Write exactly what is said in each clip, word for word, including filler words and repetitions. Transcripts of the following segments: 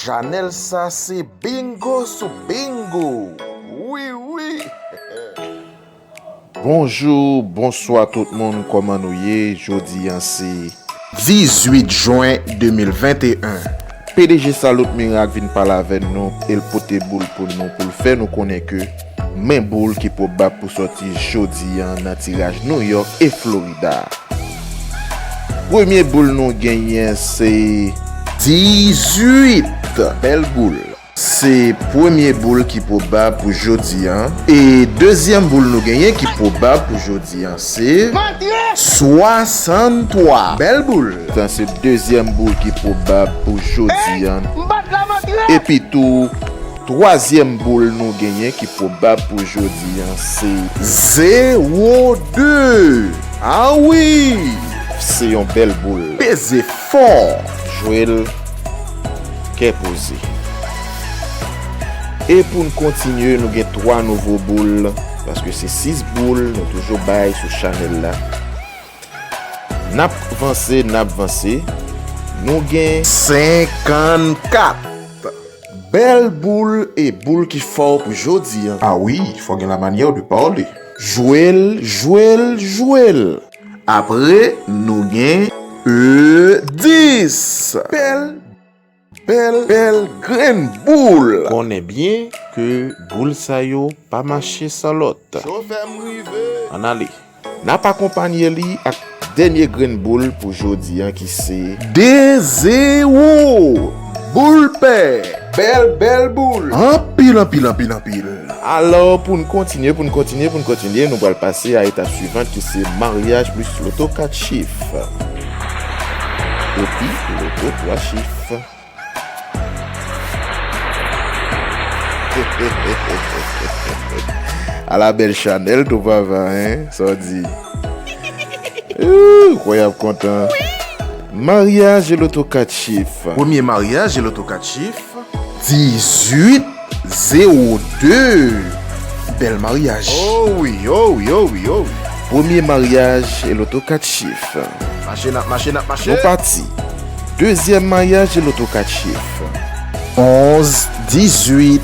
Chanèl sa se bingo sou bingo. Wi, wi. Bonjou, bonswa tout moun, kòman nou ye? Jodi a se dizuit jen de mil venteyen. P D G Salut Miracle vin pale avè nou e l pote boul pou nou, pou l fè nou konnen ke men boul ki pwobab pou sòti jodi a nan tiraj New York e Florida. Premye boul nou genyen se dizuit. Bèl boul. Se premye boul ki pwobab pou jodi a. E dezyèm boul nou genyen ki pwobab pou jodi a se swasanntwa. Bèl boul. Sa se dezyèm boul ki pwobab pou jodi a. Epi tou, twazyèm boul nou genyen ki pwobab pou jodi a se zewo de. A wi! Se yon bèl boul. Peze fò. Jwe l kè poze. E pou n kontinye, nou gen twa nouvo boul, paske se sis boul nou toujou bay sou chanèl la. N ap vanse, n ap vanse. Nou gen senkannkat. Bèl boul e boul ki fò pou jodi a. A wi, fò gen la manyè de pale. Jwe l, jwe l, jwe l. Apre, nou gen e dis. Bèl, bèl, bèl grenn boul. Konnen byen ke boul sa yo pa mache san lòt. Chofè m rive. Ann ale. N ap akonpanye li ak dènye grenn boul pou jodi a ki se de zewo. Boul pè. Bèl, bèl boul. Anpil, anpil, anpil, anpil. Alò, pou n kontinye, pou n kontinye, pou n kontinye, nou pral pase a etap swivan ki se maryaj plis loto kat chif. Epi, loto twa chif. Ala bèl chanèl tou papa, en? Sa w di? Ooh, kwè y ap kontan. Maryaj e loto kat chif. Premye maryaj e loto kat chif. Dizuit zewo de. Bèl maryaj. Oh wi, oh wi, oh wi, oh wi. Premye maryaj e loto kat chif. Mache, n ap mache, n ap mache. Nou pati. Dezyèm maryaj e loto kat chif. Onz, dizuit.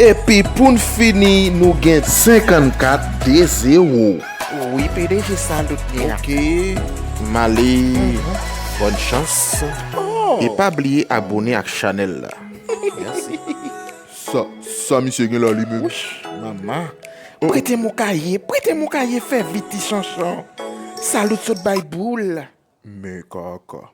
Epi pou n fini, nou gen senkannkat de zewo. Wi, P D G Salut Miracle. Ok, m ale. Bòn chans. Oh. E pa bliye abone ak chanèl la. Mèsi. Sa, sa misye gen la li menm? Wouch, manman. Prete m yon kaye, prete m yon kaye, fè vit ti chanchon. Salut sot bay boul. Men kaka.